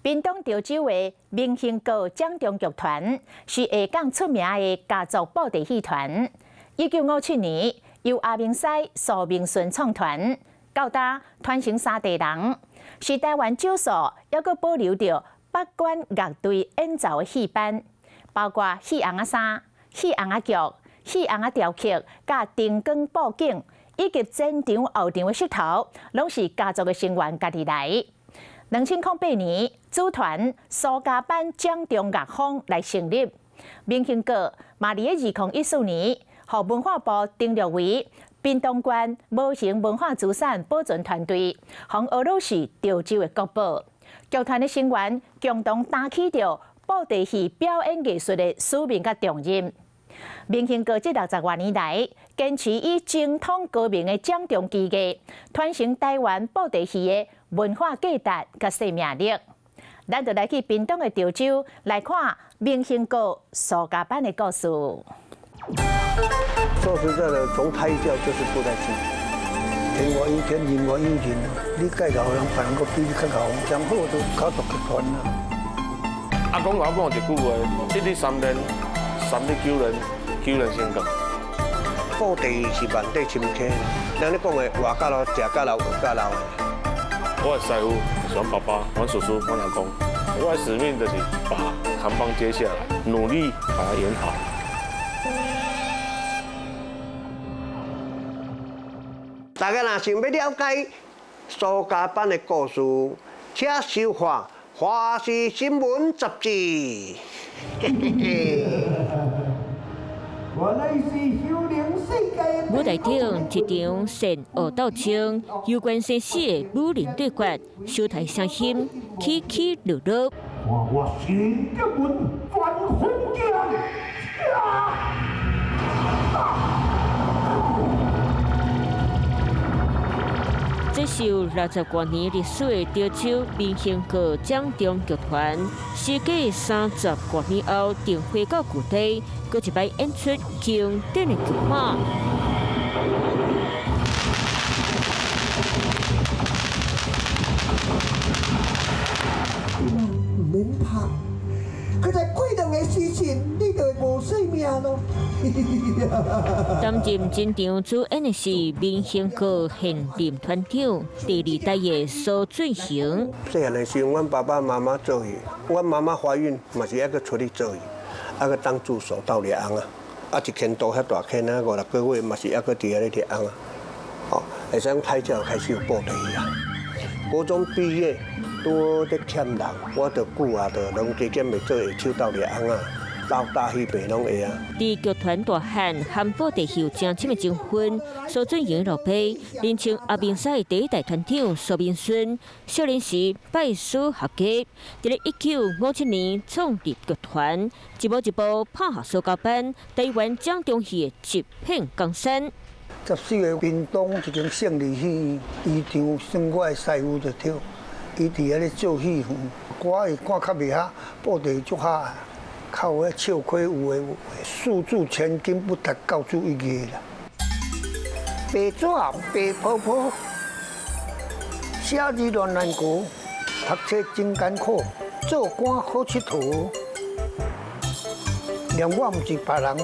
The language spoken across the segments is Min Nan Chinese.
屏東潮州的明興閣掌中劇團是下港出名的家族布袋戲團。1957年，由阿明師蘇明順創團，到今傳承三代人，是台灣少數猶閣保留著北管樂隊演奏的戲班，包括戲尪仔衫、戲尪仔劇、戲尪仔雕刻、佮燈光布景，以及前場後場的攝頭，攏是家族的成員家己來。2008年，組團蘇家班掌中樂坊來成立。明興閣嘛佇咧2014年，予文化部登錄為屏東縣無形文化資產保存團隊，予學做是潮州的國寶。劇團的成員共同擔起著布袋戲表演藝術的使命佮重任。明興閣這60外年來，堅持以精通高明的掌中技藝，傳承台灣布袋戲的文化價值佮生命力。咱就來去屏東的潮州來看明興閣蘇家班的故事。說實在的，從胎教就是布袋戲。天外有天，人外有人。你介紹人，別人閣比你較𠢕，上好就家族劇團啦。阿公共我講一句話：一日三練，三日九練，九練成鋼。布袋是萬底深坑，人咧講的活甲老，食甲老，學甲老的。我的師傅是阮爸爸、阮叔叔、阮阿公。我的使命就是把扛棒接下來，努力把它演好。大家若想欲了解蘇家班的故事，請收看《華視新聞雜誌》。舞台頂一場善惡鬥爭，攸關生死的武林對決，相台相心，起起落落。我新德文翻風劍。這是有60外年歷史的潮州明興閣掌中劇團，時隔30外年後，重回到故地，閣一擺演出經典的劇碼。毋免拍，佢在過兩个時辰，你就會無性命囉。擔任這場主演的是明興閣現任團長第二代的蘇俊雄。細漢的時陣，阮爸爸媽媽做戲，阮媽媽懷孕嘛是猶閣出去做戲，猶閣當助手鬥掠尪仔，啊一牽刀遐大牽啊，五六個月嘛是猶閣佇遐咧掠尪仔。哦，會使講胎教開始有布袋戲啊。高中畢業拄咧欠人，我就久啊，就攏加減會做下手鬥掠尪仔。老大戲病攏會啊！佇劇團大漢和布袋戲有誠深的情分，蘇俊榮老爸，人稱阿明師第一代團長蘇明順，少年時拜師學藝，佇咧1957年創立劇團，一步一步拍下蘇家班，台灣掌中戲的一片江山。14個屏東一間勝利戲院，院長算我的師傅就對，伊佇遐咧做戲園，我會看較袂曉，布袋足好。較有彼笑虧有的無的，數字千金不達教主一個啦。白紙白泡泡，寫字亂難過，讀冊真艱苦，做官好𨑨迌。連我毋是別人，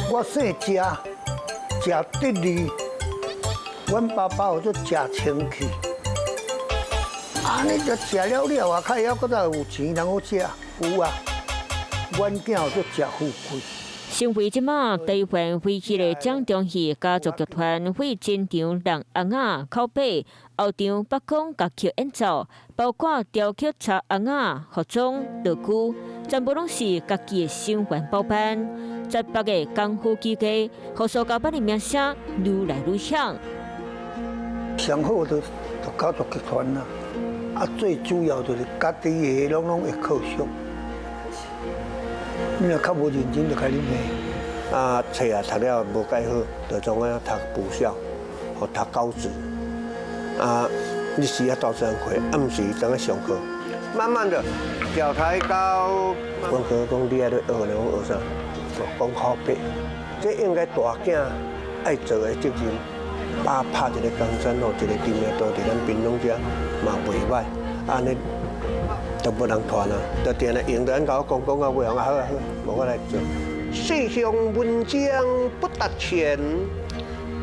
我姓謝，謝得利。阮爸爸號做謝清氣。按呢就食了了啊，較會曉閣再有錢通好食，有啊。阮囝號做食富貴。成為這馬台灣唯一的掌中戲家族劇團，為前場人尪仔口白，後場北管樂曲演奏，包括雕刻插尪仔、服裝、道具，全部攏是家己的成員包辦。絕北的功夫技藝，予蘇家班的名聲愈來愈響。上好就家族劇團啦，啊最主要就是家己的攏攏會克服。你若較無認真，就共你罵。啊，冊啊讀了無蓋好，就創啊讀補校，予讀高職。啊，日時啊鬥上課，暗時當去上課。慢慢的，腳抬高。阮哥講你愛咧學呢，講學啥？講口白，這應該大囝愛做的責任。爸拍一个江山，予一個知名度佇咱屏東遮嘛袂䆀，按呢都無人傳啊，就定定用得𠢕我講講到尾，啊好啊好，無我來做。世上文章不值錢，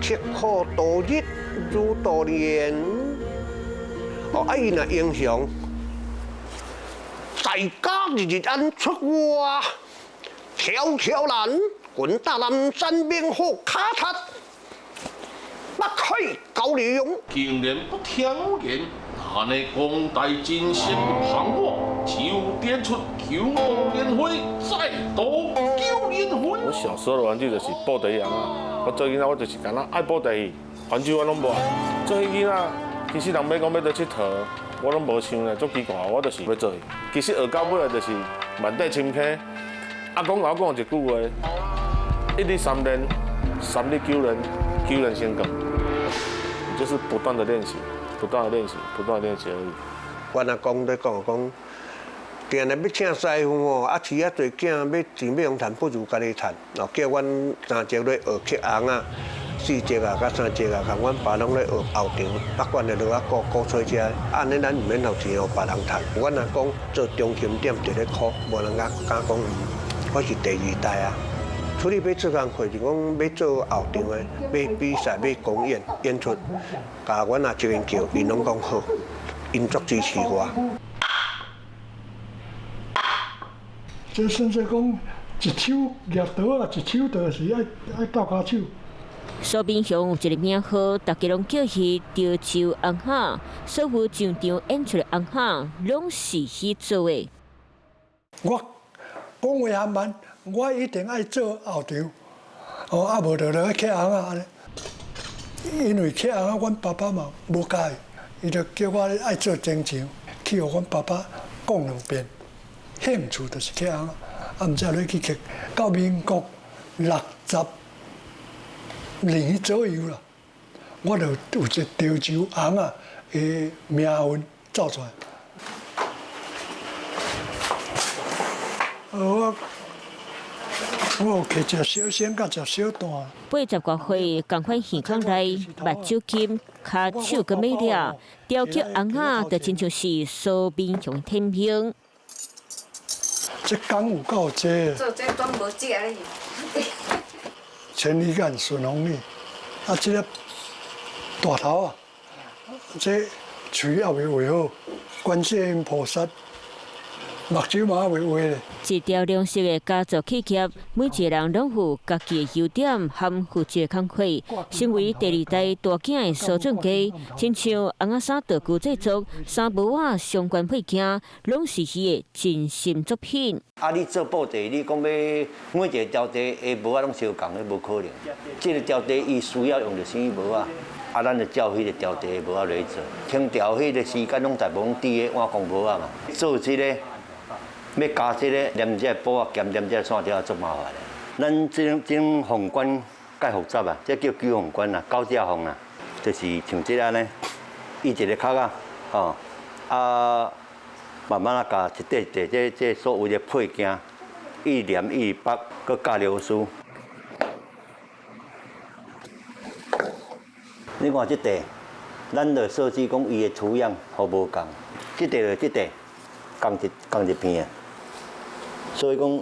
刻苦度日如度年。哦，啊伊若英雄，在家日日安出外，迢迢難，滾大南山猛虎卡塔，北海高粱。竟然不聽言，那呢廣大真仙旁我，就點出九龍蓮花，再度九連魂。我小時候的玩具就是布袋戲啊，我做囡仔我就是敢若愛布袋戲，玩具我攏無愛。做囡仔，其實人欲講欲佗𨑨迌，我攏無想咧，足奇怪，我就是欲做戲。其實學到尾就是萬塊深坑。阿公共我講一句話：一日三練，三日九練，九練成鋼。就是不斷的練習，不斷的練習，不斷的練習而已。阮阿公咧講講，定定欲請師傅吼，啊飼遐濟囝，欲錢欲予趁，不如家己趁。哦，叫阮三叔咧學刻紅仔，四叔啊，佮三叔啊，共阮爸攏咧學後場，北管的落仔鼓鼓吹遮，按呢咱毋免予錢予別人趁。阮阿公做中心點佇咧苦，無人敢敢講，我是第二代啊。處理欲做工課，就講欲做後場的，欲比賽、欲公演、演出，共阮阿叔𪜶叫，𪜶攏講好，𪜶足支持我。這算說講，一手舉刀啊，一手就是愛愛鬥跤手。蘇明雄有一個名號，大家攏叫伊潮州尪仔。所有上場演出的尪仔，攏是伊做的。我講話含慢，我一定愛做後場，哦，啊無就落去刻尪仔按呢。因為刻尪仔，阮爸爸嘛無佮意，伊就叫我愛做前場，去予阮爸爸講兩遍。興趣就是刻尪仔，啊，毋才落去刻。到民國60年左右啦，我就有一個潮州尪仔的名分走出來。我有刻一小聲佮一小段。80外歲，仝款耳孔內目睭金，跤手閣美掠，雕刻尪仔就親像是蘇明雄天命。這工有夠濟。做這都無食咧。千里眼順風耳，啊，這个大頭啊，這喙猶未畫好，觀世音菩薩。目睭嘛猶未畫咧。一條龍式的家族企業，每一個人攏有家己的優點和負責工課，成為第二代大囝的蘇俊基，親像尪仔衫道具製作、衫帽仔相關配件，攏是伊的真心作品。啊！你做布袋，你講欲每一個條塊的帽仔攏相仝，彼無可能。這个條塊伊需要用著啥物帽仔，啊，咱就照彼个條塊的帽仔來做。清朝彼个時間攏大部分佇个碗公帽仔嘛，做這个。欲加這个連這个布仔兼連這个線條，足麻煩的。咱這種鳳冠較複雜啊，這叫九鳳冠啊，九隻鳳啊，就是像這按呢，伊一个殼仔，吼，啊，慢慢啊共一塊一塊，這所謂的配件，一連一縛，閣加螺絲。你看這塊，咱就設計講伊的圖樣予無仝，這塊就這塊，仝一片。所以講，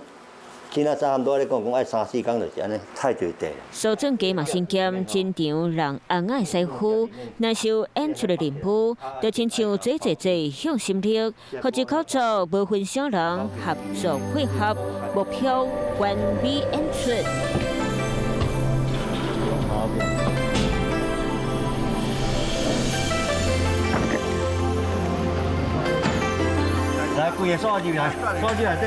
囡仔早暗拄仔咧講講愛三四工就是按呢，太濟塊。蘇俊基嘛身兼真場人尪仔的師傅，若是有演出的任務，就親像這濟濟向心力，予一口罩無分啥人合作配合，目標完美演出。來，規個煞入來，煞入來底。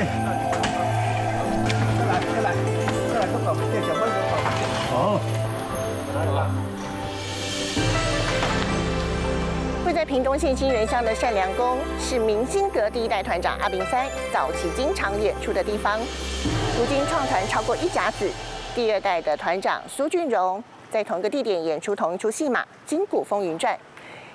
來，來，來，好。位在屏東縣金源鄉的善良宮，是明星閣第一代團長阿明師早期經常演出的地方。如今創團超過一甲子，第二代的團長蘇俊榮在同一個地點演出同一齣戲碼《金鼓風雲傳》。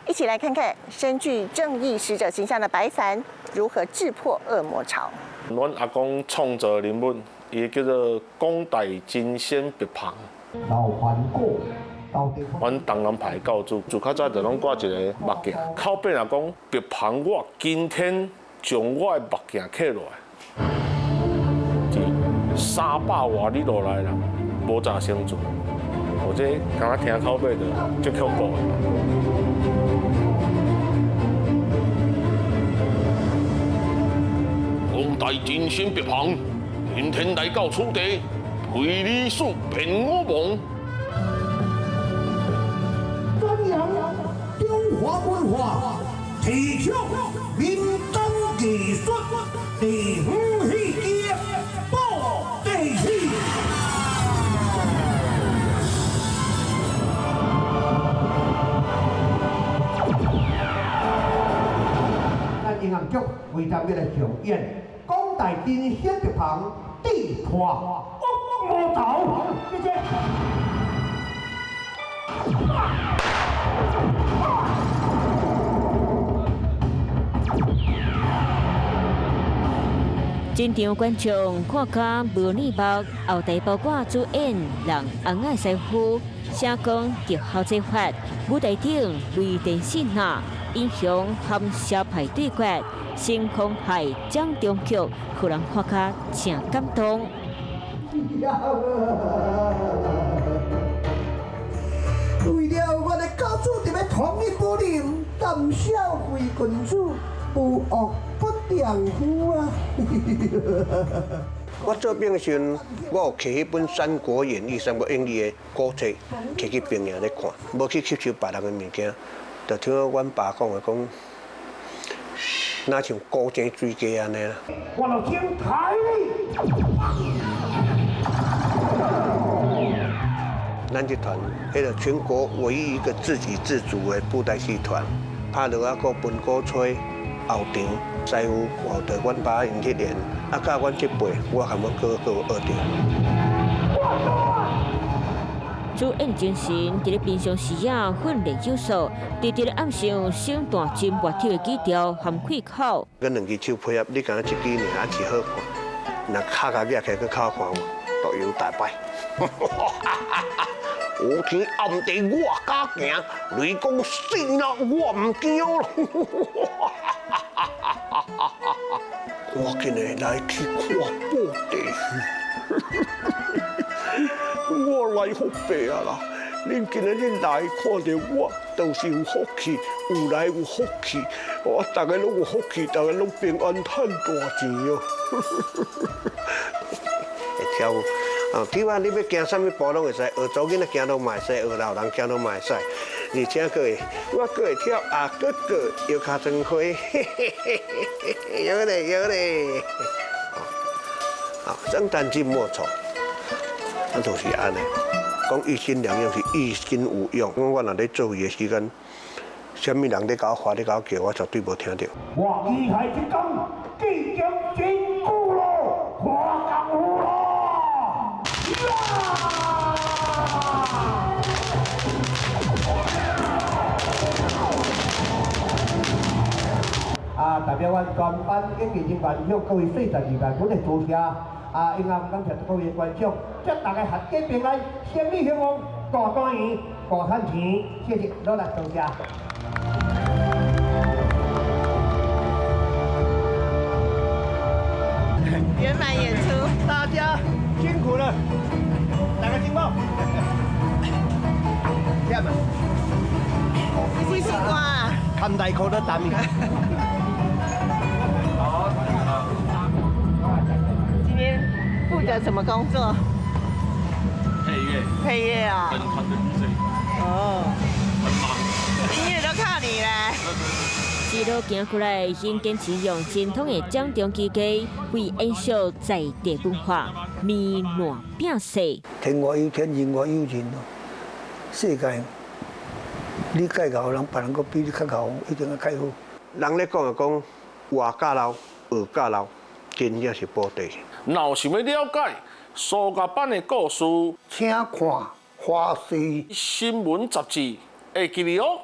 一起來看看身具正義使者形象的白帆如何智破惡魔巢。阮阿公創造人物，伊叫做廣大真仙白鵬。老環顧，阮東南派教主，自較早就攏掛一个目鏡，口邊若講白鵬，我今天將我的目鏡揢落來，佇300外里路內啦，無咋生存。或者敢若聽口碑就足恐怖的。廣大真身別旁，今天來到此地，陪你說騙我亡。宣揚中華文化，提倡民間藝術，地方戲劇布袋戲。咱音樂劇為咱要來上演廣大真仙別旁地拖惡魔頭，謝謝。現場觀眾看甲無耳目，後台包括主演人翁仔師傅、聲光特效做法、舞台頂雷電線啊，英雄含邪派對決，星空海蔣中劇，予人看甲誠感動。為了我的家主佇咧統一武林，胆小非君子，無惡不良夫啊！我做兵的時陣，我有摕彼本《三國演義》《三國演義》的古冊，摕去兵營咧看，無去吸收別人的物件，就聽阮爸講的講，若像古井水雞按呢啦。我就先抬你。咱這團，彼个全國唯一一個自給自足的布袋戲團，拍落啊，閣分鼓吹。後場師傅，後頭阮爸𪜶去練，啊，到阮這輩，我含阮哥閣有學著。主演精神佇咧平常時啊訓練有素，直直咧暗想身段真跋脫的技巧含氣口。佮兩支手配合，你敢若一支爾，還是好看。若跤跤舉起來，閣較好看無？都有大擺。有天暗地我敢行，雷公死啦，我毋驚咯。我今日來去看布袋戲，我來福伯啊啦！恁今日恁來看著我，都是有福氣，有來有福氣，我逐个攏有福氣，逐个攏平安賺大錢哦。會跳舞啊！起碼你欲行啥物步攏會使，學查某囡仔行路嘛會使，學老人行路嘛會使。而且閣會，我閣會跳阿哥哥搖跤庄花，嘿嘿嘿嘿，有咧有咧。啊，生旦淨末丑，啊，就是按呢。講一心兩用是一心五用。我若咧做戲的時間，啥物人咧共我喊咧共我叫，我絕對無聽著。我厲害之功，即將真久咯，花功夫咯。啊，代表阮全班演藝人員向各位細十二萬份的多謝。啊，永遠感謝各位觀眾，祝大家闔家平安，生意興旺，大團圓，大賺錢。謝謝，努力多謝。圓滿演出，大家辛苦了，大家辛苦。這樣嘛，你是歌啊？看大口的蛋。今天負責什麼工作？配樂。配樂啊。跟團的 DJ。哦。很忙。音樂都靠你咧。一路行過來，仍堅持用傳統的掌中機器，為延續在地文化，綿爛變色。天外有天，人外有人咯。世界，你介𠢕人，別人閣比你較𠢕，一定愛較好。人咧講就講，活甲老，學甲老，真正是布袋戲。若有想欲了解蘇家班的故事，請看《華視新聞雜誌》，會記得哦。